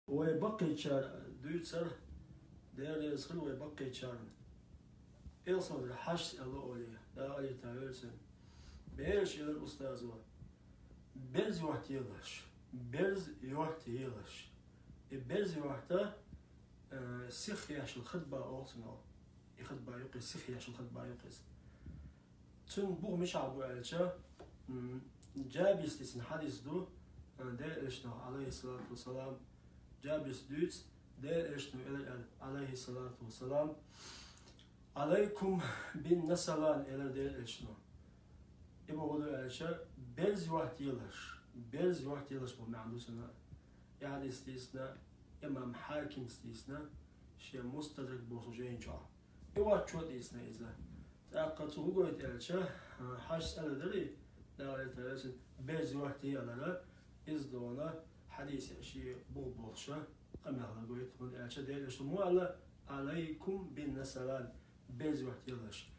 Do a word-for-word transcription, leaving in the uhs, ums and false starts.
Вай баккхийчар дуьйцура, Дела реза хуьлда вай баккхийчарна. Элсандран Хьажас аьлла олий, Дала къахетам бе цунна. Бераш, элира устазо, берза йотта елаш, берза йотта елаш. И берза йотта, э, сиха еш йола хатӀба оал цунах. И хатӀба ю-кх иза, сиха еш йола хатӀба ю-кх иза. Цуьнан бух мичахь бу аьлча, м, Джабира дийцина хьадис ду, а, Делан Элчано, Ӏалайхиссалату вассалам, Джабира дуьйцу, Делан Элчано элира аьлла, Ӏалайхиссалату вассалам: «Ӏалайкум бин-насалан», — элира Делан Элчано. И бохург ду аьлча, берза йотта елаш, берза йотта елаш боху маьӀна ду цуьнан. И хьадис дийцина имам Хьакима дийцина шен Мустадрак бохучу жайна чохь. И воччо а дийцина иза. ТӀаккха цо хӀун гойту аьлча, Хьажас аьлла дара, Дала къахетам бе цунна, берза йотта елара, иза дона хьадисехь шен бух болуш къамел гойту, хӀунда аьлча Делан Элчано ма аьлла: «Ӏалайкум бин-насалан», берза йотта елаш.